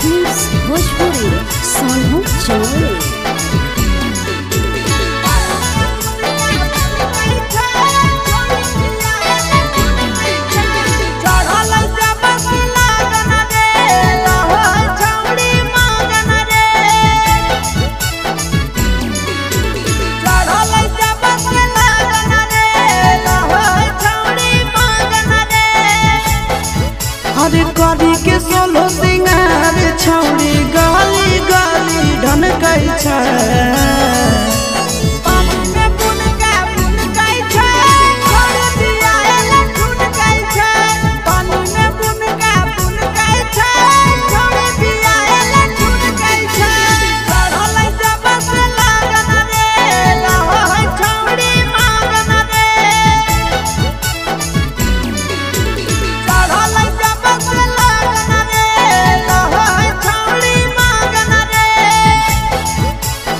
Films Bhojpuri Sonu Chamoli. अरे करी के सोलो सिंगार छौड़ी गाली गाली ढनकै छै। पानी में बुनका बुनकै छै, छौड़ी बियाहले ठुनकै छै। पानी में बुनका बुनकै छै, छौड़ी बियाहले ठुनकै छै। चढ़ल जब से लगन रे, रहै छौड़ी मगन रे। चढ़ल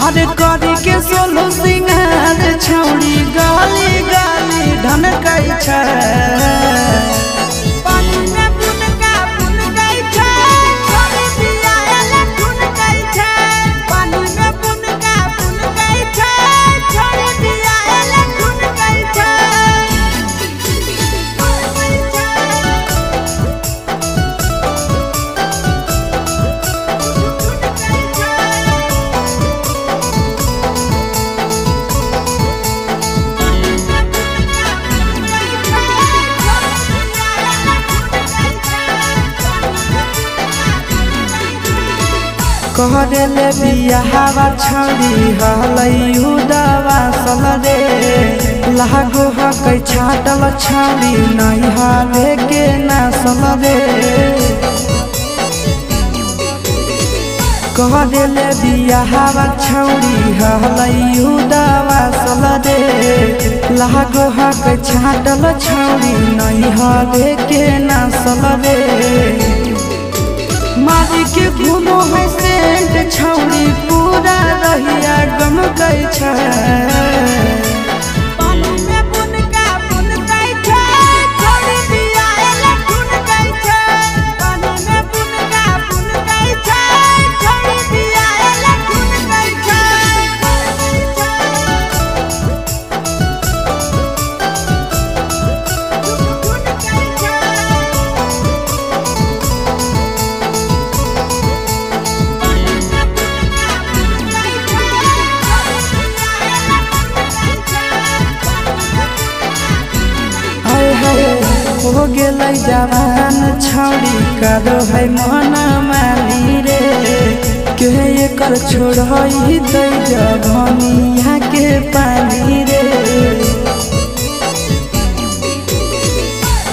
अरे करी के सोलो सिंगार छौड़ी गाली गाली ढनकै छै। पानी में बुनका बुनकै छै, छौड़ी बियाहले ठुनकै छै। पानी में बुनका बुनकै छै, छौड़ी बियाहले ठुनकै छै। कहले बियाहवा छौड़ी हलै उदवा सल रे, लागो हकै छाटल छौड़ी नैहरे के नासल रे। कहले बियाहवा छौड़ी हलै उदवा सल रे, लागो हकै छाटल छौड़ी नैहरे के नासल रे। मारी के घूमो है सेंट छौड़ी पूरा रहिया गमकै छै। पानी में बुनका बुनकै छै, छौड़ी बियाहले ठुनकै छै। पानी में बुनका बुनकै छै, छौड़ी बियाहले ठुनकै छै। हो गेलै जवान छौड़ी करो है मन मानी रे, के एकर छोड़ै दै जवनिया के पानी रे।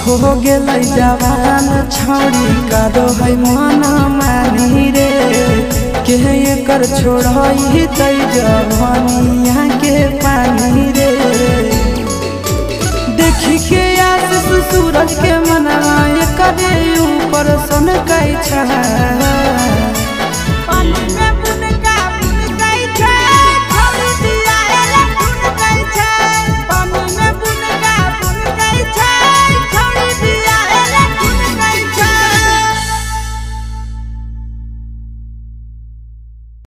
हो गेलै जवान छौड़ी करो है मन मानी रे, के एकर छोड़ै दै जवनिया के पानी रे। देखी के आशीष सूरज के मनवा करे ऊपर सनकै छै।